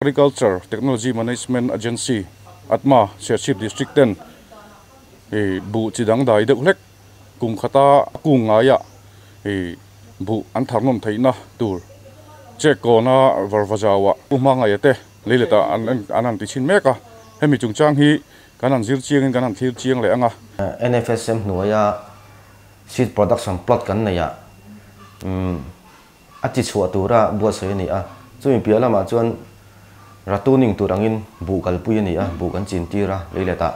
Agriculture Technology Management Agency, ATMA, Serchhip District ten buh chi dangdai deuh hlek kum khata kung ngaiah buh an thar nawm theihna tur check kawna varva zauah pu hmangaih te leiletah an han ti chhin mek a, hemi chungchang hi kan han zir chiangin kan han thlir chiang leh ang a. NFSM hnuaia seed production plot kan neih ah A chi chhuah tura buatsawi a ni a, chumi piah lamah chuan ratuning tur angin buh kalpui a ni a, buh kan chin tir a, leiletah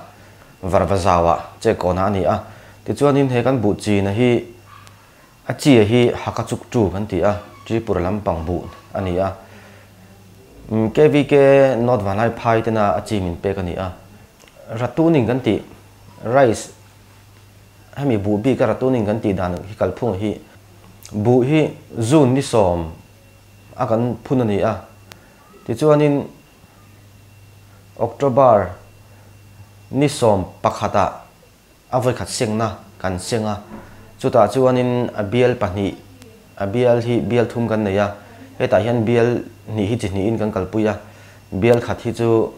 varva zauah che kawnah a ni a. Tichuanin he kan buh china hi a chi a hi haka chuk tu kan ti a, Tripura lampang buh a ni a. KVK North Vanlai phai tena a chi min pek a ni a. Ratuning kan tih rice Hemi buh bik a ratuning kan tih dan hi kalphung hi buh hi June ni sawm a kan phun a ni a, tichuanin October ni sawm pakhatah a vawikhat sengna kan seng a, chutah chuanin a bial pahnih a bial hi bial thum kan nei a, hetah hian bial hnih hi chi hnihin kan kalpui a, bial khat hi chu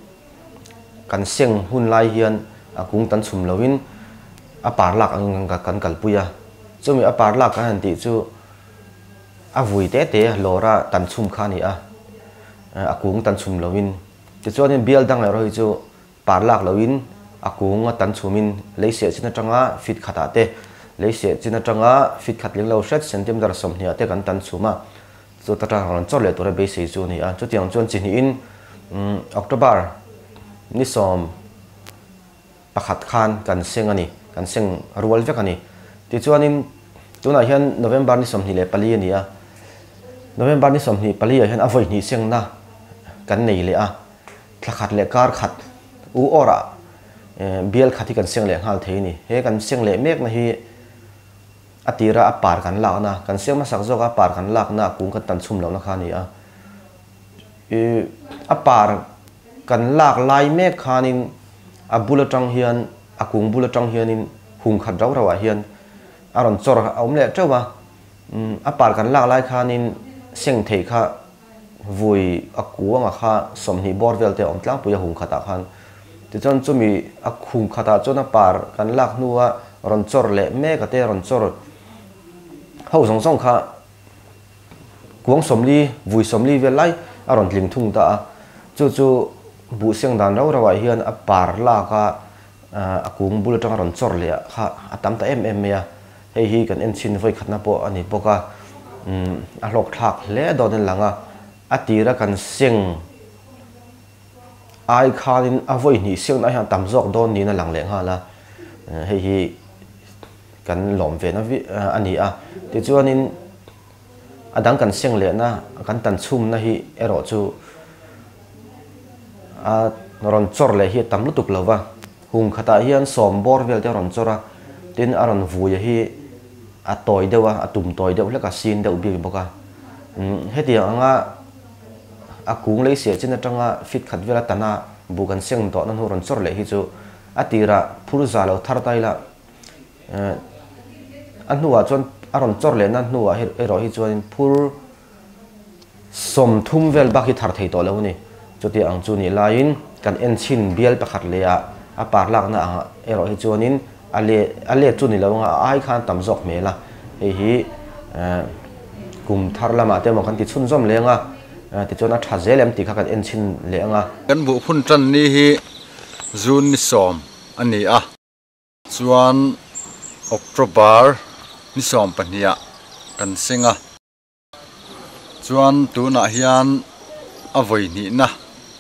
kan seng hun lai hian a kung tan chhum loin a par lak angin kan kalpui a, chumi a par lak kan han tih chu a vui te te lawra tan chhum kha a ni a, a kung tan chhum loin. Tichuanin bial dang erawh hi chu par lak loin a kung a tan chhumin lei seh chin atanga feet khatah te, lei seh chin atanga feet khat ling lo hret centimeter sawmhnih ah te kan tan chhum a, Chu ta tang rawn chawt leh tura beisei chu a ni a, chutiang chuan chi hnihin October ni sawm pakhat khan kan seng a ni, kan seng rual vek a ni. Tichuanin tunah hian November ni 24 a ni a, November ni 24 ah hian a vawi hnih sengna kan nei leh a, thla khat leh kar khat u awrah bial khat hi kan seng leh nghal thei a ni. He kan seng leh mekna hi A tira a par kan lakna, kan siam hmasak zawka a par kan lakna a kung kan tan chhum lohna kha a ni a. Ih, a par kan lak lai mek khanin a bul atang hian, a kung bul atang hianin hung khat rau rauah hian a rawn chawr a awm leh teuh a. A par kan lak lai khanin seng thei kha vui a kuanga kha 20 bawr vel te a awm tlangpui a hung khatah khan. Tichuan chumi a hung khatah chuan a par kan lak hnua rawn chawr leh mek a te rawn chawr ho zawng zawng kha kuang 40 vui 40 vel lai a rawn tling thung ta a. Chu chu buh seng dan rau rauah hian a par lak a a kung bul atanga rawn chawr leh kha a tam ta em em mai a. Hei hi kan en chhin vawi khatna pawh a ni bawk a, a hlawk thlak hle dawn in lang a, a tira kan seng ai khanin a vawi hnih sengna hian tam zawk dawn niin a lang leh nghal a, hei hi kan lawm ve na a ni a, tichuanin a dang kan seng lehna kan tan chhumna hi erawh chu a rawn chawr leh hi a tam lutuk lo va. Hung khatah hian sawm bawr vel te a rawn chawr a, tin a rawn vuia hi a tawi deuh a, a tum tawi deuh hlek a, sin deuh bik bawk a. Hetiang anga a kung lei seh chin atanga fit khat vel a tana buh kan seng tawhna hnu rawn chawr leh hi chu a tirah phur za lo thar ta ila, a hnuah chuan a rawn chawr lehna hnuah erawh hi chuanin phur 30 vel bak hi thar thei tawh lo a ni. Chuti ang chu nih laiin kan en chhin bial pakhat leh ah a par lakna ang erawh hi chuanin a let a let chu ni lo anga a ai khan tam zawk hmel a. Hei hi kum thar lamah te emaw kan ti chhunzawm leh anga tichuan a tha zel em tih kha kan en chhin leh anga. Kan buh hun tan ni hi June ni 10 a ni a. Chuan October ni 12 ah kan seng a. Chuan tunah hian a vawi hnihna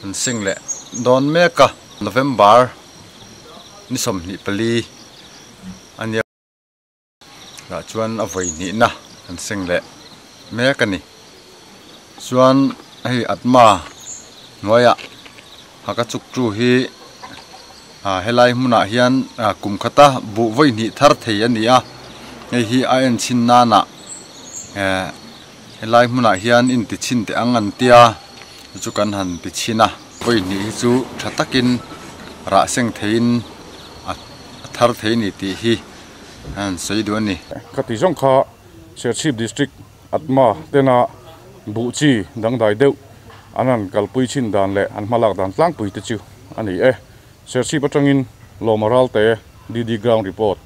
an seng leh dawn mek a, November ni 24 a nia lah chuan a vawi hnihna an seng leh mek a ni. Chuan hei Atma hnuaiah Hakachukchu hi helai hmunah hian kum khata buh vawi hnih thar thei a ni a, hei hi a en chhin nanah helai hmunah hian inti chhin teh ang an tia chu chu kan han ti chhin a. Vawi hnih hi chu tha takin rah seng theiin a thar thei a ni tih hi a han sawi duh a ni. Ka ti zawng kha Serchhip District Atma tena buh chi dangdai deuh an han kalpui chin dan leh an hmalak dan tlangpui te chu a ni e. Serchhip atangin Lawma Ralte, DD Ground Report.